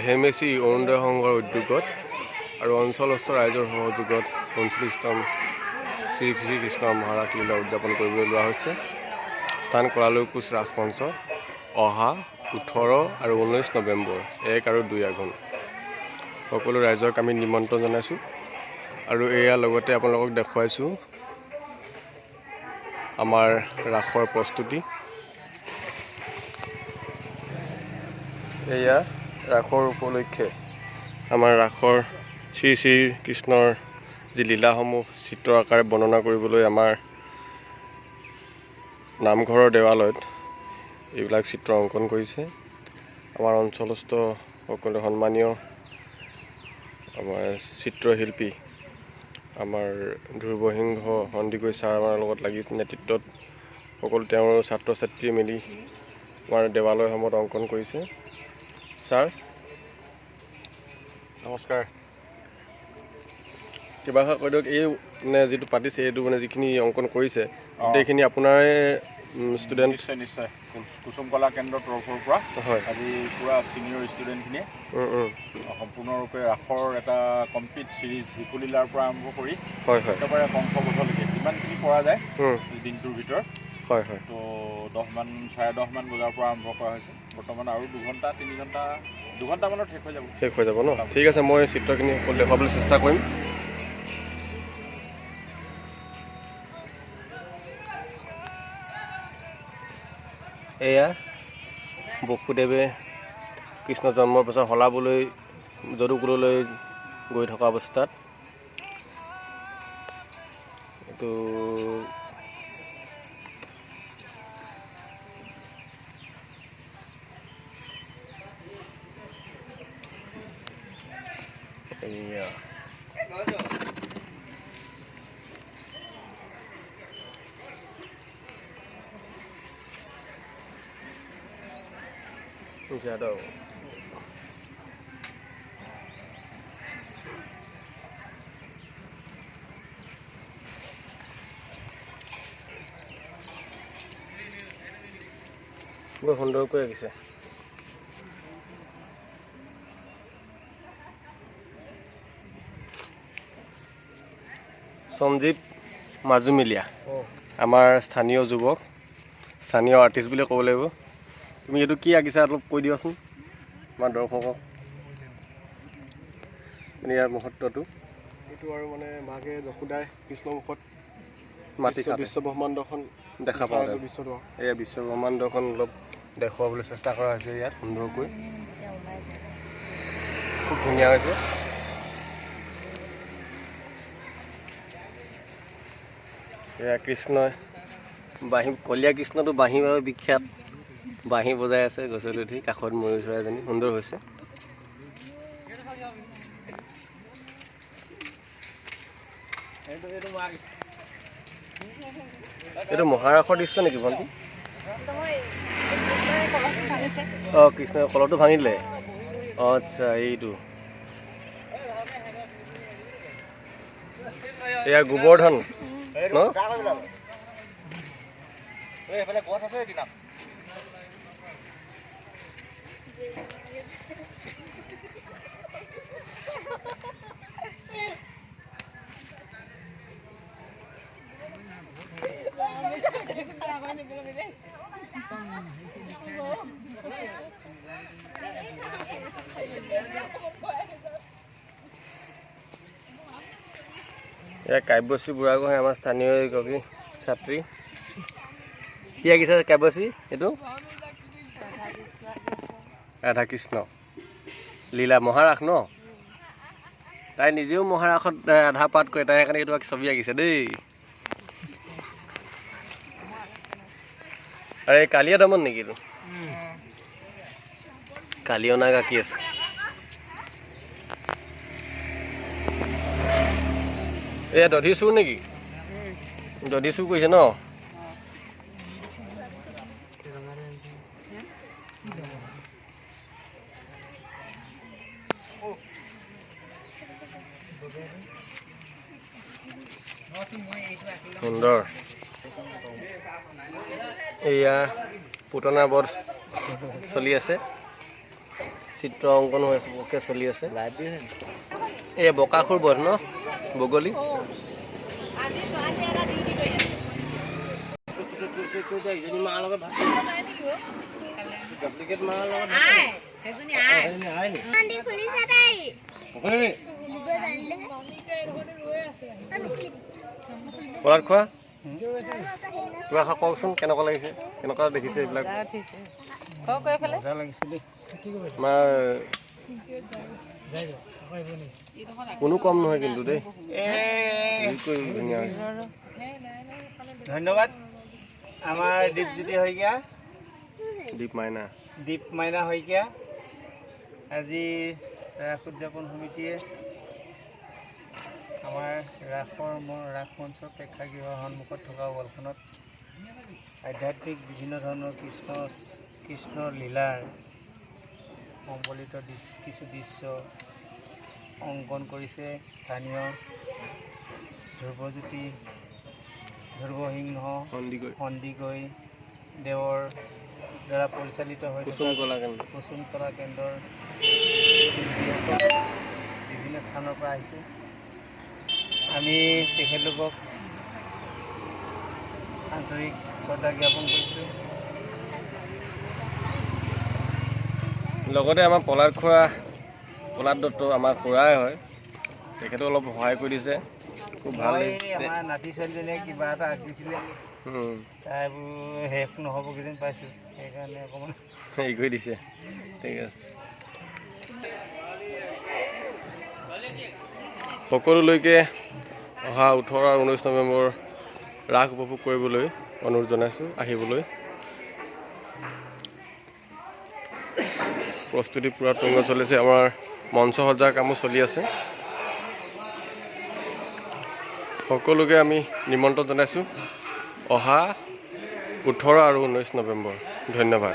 ধেমেচি অৰুণোদয় সংঘৰ উদ্যোগত আৰু অঞ্চলস্থ ৰাইজৰ সহযোগত ৩৯তম শ্ৰী শ্ৰীকৃষ্ণ মহাৰাস লীলা উদযাপন কৰিবলৈ লোৱা হৈছে। স্থান কলালৈ কোচ ৰাজমঞ্চ, অহা ১৮ আৰু ১৯ নৱেম্বৰ, ১ আৰু ২ আঘোণ। সকলো ৰাইজক আমি নিমন্ত্ৰণ জনাইছোঁ। আৰু এয়া লগতে আপোনালোকক দেখুৱাইছোঁ আমাৰ ৰাসৰ প্ৰস্তুতি। এয়া ৰাসৰ উপলক্ষে আমাৰ ৰাসৰ শ্ৰী শ্ৰী কৃষ্ণৰ যি লীলাসমূহ চিত্ৰ আকাৰে বৰ্ণনা কৰিবলৈ আমাৰ নামঘৰৰ দেৱালয়ত এইবিলাক চিত্ৰ অংকন কৰিছে। আমাৰ অঞ্চলস্থ সকলো সন্মানীয় আমাৰ চিত্ৰশিল্পী আমাৰ ধ্ৰুৱসিংহ সন্দিকৈ ছাৰ আমাৰ লগত লাগি নেতৃত্বত সকলো তেওঁৰ ছাত্ৰ ছাত্ৰীয়ে মিলি আমাৰ দেৱালয়সমূহত অংকন কৰিছে। ছাৰ নমস্কাৰ। কিবা এষাৰ কৈ দিয়ক, এই মানে যিটো পাতিছে এইটো মানে যিখিনি অংকন কৰিছে গোটেইখিনি আপোনাৰে ষ্টুডেণ্ট? নিশ্চয় নিশ্চয়, কুসুম কলা কেন্দ্ৰৰ তৰফৰ পৰা হয় আজি পূৰা ছিনিয়ৰ ষ্টুডেণ্টখিনিয়ে সম্পূৰ্ণৰূপে ৰাসৰ এটা কমপ্লিট ছিৰিজ শিশুলীলাৰ পৰা আৰম্ভ কৰি হয় হয় একেবাৰে কংসবধলৈকে যিমানখিনি পৰা যায় দিনটোৰ ভিতৰত। হয় হয়। তো 10মান 10:30মান বজাৰ পৰা আৰম্ভ কৰা হৈছে, বৰ্তমান আৰু 2 ঘণ্টা 3 ঘণ্টা 2 ঘণ্টামানত শেষ হৈ যাব। শেষ হৈ যাব ন? ঠিক আছে, মই চিত্ৰখিনি সকলো দেখুৱাবলৈ চেষ্টা কৰিম। এয়া বসুদেৱে কৃষ্ণ জন্মৰ পাছত সলাবলৈ যদুকুললৈ গৈ থকা অৱস্থাত এইটো। এয়া যাদৱ। বৰ সুন্দৰকৈ আঁকিছে। সঞ্জীৱ মাজুমিলীয়া, আমাৰ স্থানীয় যুৱক, স্থানীয় আৰ্টিষ্ট বুলি ক'ব লাগিব। তুমি এইটো কি আঁকিছা অলপ কৈ দিয়াচোন আমাৰ দৰ্শকক, মানে ইয়াৰ মহত্বটো। এইটো আৰু মানে মাকে যশোদাই কৃষ্ণ মুখত মাটি বিশ্ব ব্ৰহ্মাণ্ডখন দেখা পাওঁ। দৃশ্যটো এয়া বিশ্ব ব্ৰহ্মাণ্ডখন অলপ দেখুৱাবলৈ চেষ্টা কৰা হৈছে ইয়াত সুন্দৰকৈ, খুব ধুনীয়া হৈছে। এয়া কৃষ্ণই বাঁহী, কলীয়া কৃষ্ণটো বাঁহীৰ বাবে বিখ্যাত, বাঁহী বজাই আছে গছত উঠি, কাষত ময়ূৰ চৰাইজনী, সুন্দৰ হৈছে। এইটো মহাৰাসৰ দৃশ্য নেকি ভণ্টি? অঁ, কৃষ্ণই কলহটো ভাঙি দিলে। অঁ আচ্ছা, এইটো এয়া গোবৰ্ধন ন? এয়া কাব্যশ্ৰী বুঢ়াগোহাঁই, আমাৰ স্থানীয় এগৰাকী ছাত্ৰী। কি আঁকিছে কাব্যশ্ৰী? এইটো ৰাধা কৃষ্ণ লীলা মহাৰাস ন? তাই নিজেও মহাৰাসত ৰাধা পাঠ কৰে, তাই সেইকাৰণে এইটো ছবি আঁকিছে দেই। আৰু এই কালিয়া দমন নেকি এইটো? কালিয় নাগ আঁকি আছে। এয়া দধি চুৰ নেকি? দধি চুৰ কৰিছে ন? সুন্দৰ। এয়া পুতনা বধ চলি আছে। চিত্ৰ অংকন হৈ আছে, প্ৰক্ৰিয়া চলি আছে। এই বকাসুৰ বধ ন, বগলী। পলাশ খোৱা কিবা কওকচোন, কেনেকুৱা লাগিছে, কেনেকুৱা দেখিছে এইবিলাক? আমাৰ কোনো কম নহয় কিন্তু দেই, ধুনীয়া হৈছে। ধন্যবাদ আমাৰ দীপজ্যোতি শইকীয়া, দীপ মাইনা, দীপ মাইনা শইকীয়া। আজি ৰাস উদযাপন সমিতিয়ে আমাৰ ৰাসৰ ৰাস মঞ্চ প্ৰেক্ষাগৃহৰ সন্মুখত থকা ৱালখনত আধ্যাত্মিক বিভিন্ন ধৰণৰ কৃষ্ণৰ লীলাৰ সম্বলিত কিছু দৃশ্য অংকন কৰিছে। স্থানীয় ধ্ৰুৱজ্যোতি ধ্ৰুৱসিংহ সন্দিকৈ দেৱৰ দ্বাৰা পৰিচালিত হৈ কুসুম কলা কেন্দ্ৰৰ শিল্পীসকল বিভিন্ন স্থানৰ পৰা আহিছে। আমি তেখেতলোকক আন্তৰিক শ্ৰদ্ধা জ্ঞাপন কৰিছোঁ। লগতে আমাৰ পলাশ খুৰা, পলাশ দত্ত আমাৰ খুৰাই হয়, তেখেতেও অলপ সহায় কৰি দিছে, খুব ভাল। আমাৰ নাতি ছোৱালীজনীয়ে কিবা এটা আঁকিছিলে, তাইবোৰ শেষ নহ'ব কিজানি পাইছোঁ, সেইকাৰণে অকণমান হেৰি কৰি দিছে। ঠিক আছে, সকলোলৈকে অহা 18 আৰু 19 নৱেম্বৰ ৰাস উপভোগ কৰিবলৈ অনুৰোধ জনাইছোঁ আহিবলৈ। প্ৰস্তুতি পূৰা তুংগত চলিছে, আমাৰ মঞ্চ সজ্জাৰ কামো চলি আছে। সকলোকে আমি নিমন্ত্ৰণ জনাইছোঁ অহা 18 আৰু 19 নৱেম্বৰ। ধন্যবাদ।